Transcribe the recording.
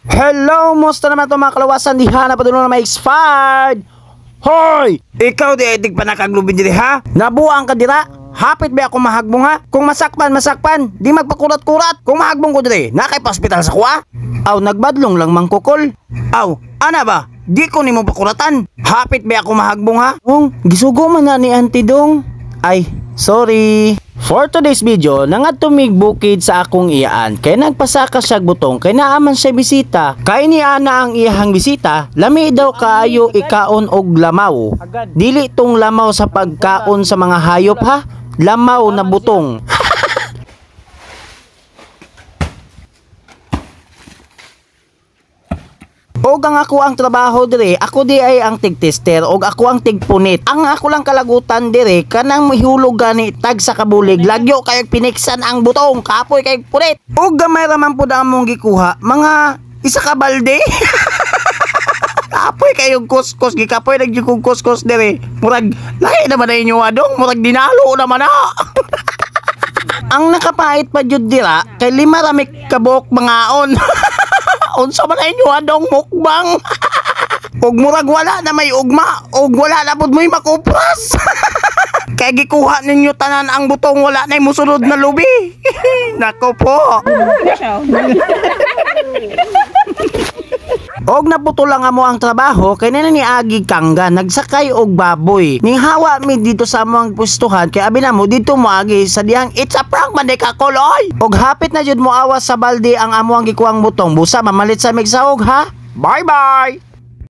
Hello, musta naman ito, mga kalawasan? Diha na padulong na may expired. Hoy! Ikaw di ay pa nakaglubid diri, ha? Nabuang ka dira? Hapit ba ako mahagbong, ha? Kung masakpan, masakpan. Di magpakurat-kurat. Kung mahagbong ko diri, nakay pa-hospital sa kuha? Aw, nagbadlong lang mangkukol. Aw, ana ba? Di ko nimo pakuratan. Hapit ba ako mahagbong, ha? Ong, gisugo man na ni Auntie Dong. Ay, sorry. For today's video, nangadto mig bukid sa akong iyaan kay nagpasaka siya butong kay naaman siya bisita. Kay ni ana ang iyahang bisita, lami daw kaayo ikaon og lamaw. Dili tong lamaw sa pagkaon sa mga hayop, ha, lamaw na butong. Og ang ako ang trabaho dire, ako di ay ang tig-tester og ako ang tigpunit. Ang ako lang kalagutan dire, kanang mihulog gani tag sa kabulig, lagyo kay piniksan ang butong, kapoy kay punit. Og gamay ra man pud among gikuha, mga isa ka balde. Kapoy kayong kuskus, gikapoy nagyud kong kuskus dire. Murag lahi naman na inyo adong, murag dinalo naman na. Ang nakapait pa jud dira kay lima ra mi kabuok mangaon. Unsa man ay inyo adong mukbang? Og murag wala na may ugma, og wala na pud mo'y makupras. Kay gikuha ninyo tanan ang butong, wala na musunod na lubi. Nako po. Og naputo lang amo ang trabaho kay na ni agi kangga nagsakay og baboy. Ning hawa mi dito sa among pustuhan kay abi namo dito mo agi sa dihang it's a prank man ka koloy. Og hapit na jud mo awas sa balde ang amo ang gikuang butong, busa mamalit sa migsahog, ha. Bye bye.